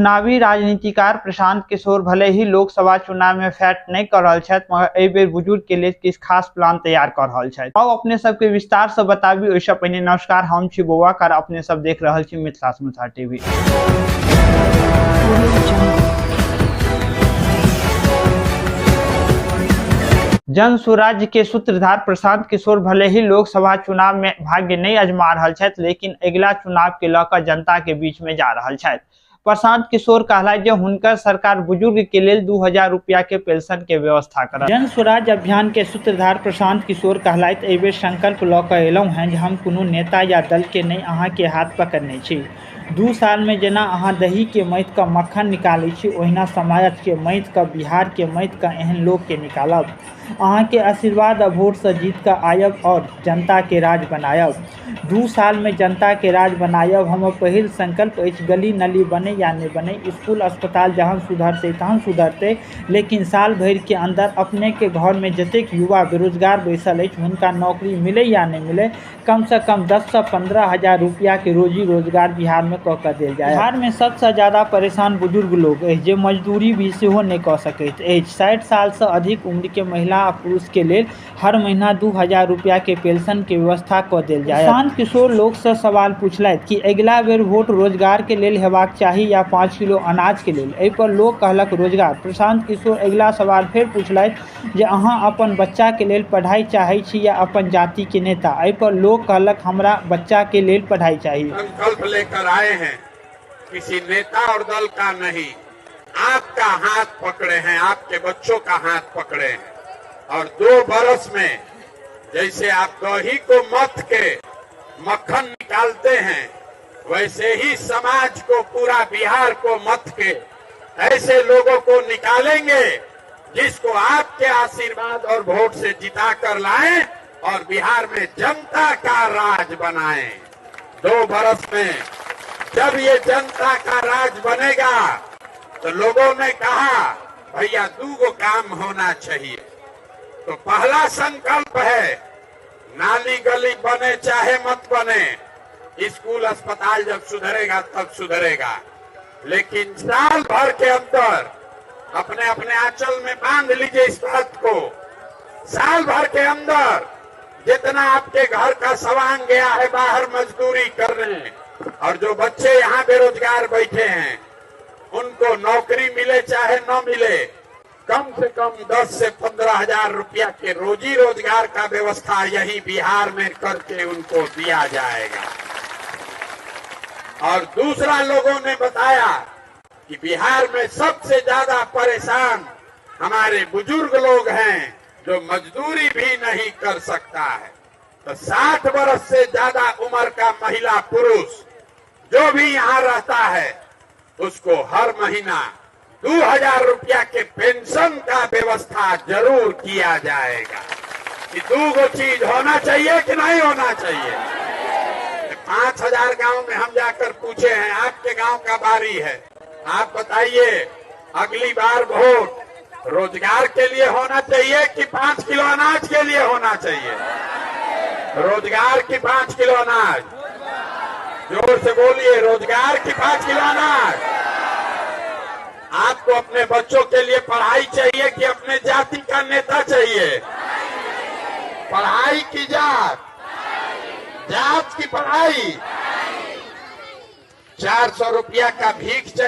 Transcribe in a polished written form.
चुनावी राजनीतिकार प्रशांत किशोर भले ही लोकसभा चुनाव में फैट नहीं कर रहल छथि, मगर एहि बेर बुजुर्ग के लेल किछु खास प्लान तैयार कर रहल छथि। आउ अपने सबके विस्तार से बताबी। ओहिसँ पहिने नमस्कार, हम छी बौआ कार, अपने सब देख रहल छी मिथिला समाचार टीवी। जन सुराज्य के सूत्रधार प्रशांत किशोर भले ही लोकसभा चुनाव में भाग्य नहीं अजमा रहल छथि, लेकिन अगिला चुनाव के लऽ कऽ जनता के बीच में जा रहल छथि। प्रशांत किशोर कहला जे हुनकर सरकार बुजुर्ग के लेल 2000 रुपया के पेंशन के व्यवस्था करत। जन स्वराज अभियान के सूत्रधार प्रशांत किशोर कहलथि, एहि बेर संकल्प लऽ कऽ एलहुँ हैं जे हम कोनो नेता या दल के नहि अहाँ के हाथ पकड़ने छी। 2 साल में जेना अहाँ दही के मथि कऽ मक्खन निकालै छी, ओहिना समाज के मथि कऽ, बिहार के मथि कऽ एहन लोक के निकालब। अहाँ के आशीर्वाद आ वोट से जीत कऽ आयब और जनता के राज बनायब। 2 साल में जनता के राज बनायब हमर पहिल संकल्प अछि। गली नली बने या नहीं बने, स्कूल अस्पताल जहन सुधरते तहन सुधरते, लेकिन साल भरि के अंदर अपने के घर में जतेक युवा बेरोजगार बैसल अछि हुनका नौकरी मिले या नहीं मिले, कम से कम 10 से 15 हजार रुपया के रोजी रोजगार बिहार में कऽ के देल जाए। बिहार में सबसे ज्यादा परेशान बुजुर्ग लोग अछि जे मजदूरी भी सेहो नहीं कऽ सकैत अछि। 60 साल से अधिक उम्र के महिला आ पुरुष के लेल हर महीना 2000 रुपया के पेंशन के व्यवस्था कऽ देल जाए। प्रशांत किशोर लोक से सवाल पूछलथि कि अगिला बेर वोट रोजगार के लेल हेबाक चाही या 5 किलो अनाज के लेल। एहि पर लोक कहलक रोजगार। प्रशांत किशोर अगिला सवाल फेर पूछलथि जे अहाँ अपन बच्चा के लेल पढ़ाई चाहै छी या अपन जाति के नेता। एहि पर लोक कहलक हमरा बच्चा के लेल पढ़ाई चाहिए। संकल्प लेकर आए हैं, किसी नेता और दल का नहीं, आपका हाथ पकड़े हैं, आपके बच्चों का हाथ पकड़े हैं। और 2 बरस में जैसे आप दही को मथ के मक्खन निकालते हैं, वैसे ही समाज को, पूरा बिहार को मथ के ऐसे लोगों को निकालेंगे जिसको आपके आशीर्वाद और वोट से जिता कर लाएं और बिहार में जनता का राज बनाएं। 2 बरस में जब ये जनता का राज बनेगा तो लोगों ने कहा भैया 2 गो काम होना चाहिए। तो पहला संकल्प है नाली गली बने चाहे मत बने, स्कूल अस्पताल जब सुधरेगा तब सुधरेगा, लेकिन साल भर के अंदर अपने अपने आंचल में बांध लीजिए इस बात को। साल भर के अंदर जितना आपके घर का सवांग गया है बाहर मजदूरी करने, और जो बच्चे यहाँ बेरोजगार बैठे हैं उनको नौकरी मिले चाहे न मिले, कम से कम 10 से 15 हजार रुपया के रोजी रोजगार का व्यवस्था यही बिहार में करके उनको दिया जाएगा। और दूसरा लोगों ने बताया कि बिहार में सबसे ज्यादा परेशान हमारे बुजुर्ग लोग हैं जो मजदूरी भी नहीं कर सकता है। तो 60 वर्ष से ज्यादा उम्र का महिला पुरुष जो भी यहाँ रहता है उसको हर महीना 2000 रुपया के पेंशन का व्यवस्था जरूर किया जाएगा। कि 2 गो चीज होना चाहिए कि नहीं होना चाहिए। 5000 गांव में हम जाकर पूछे हैं, आपके गांव का बारी है, आप बताइए अगली बार वोट रोजगार के लिए होना चाहिए कि 5 किलो अनाज के लिए होना चाहिए? रोजगार की 5 किलो अनाज, जोर से बोलिए, रोजगार की 5 किलो अनाज। आपको अपने बच्चों के लिए पढ़ाई चाहिए कि अपने जाति का नेता चाहिए? पढ़ाई की जात, जात की पढ़ाई। 400 रुपया का भीख चाहिए।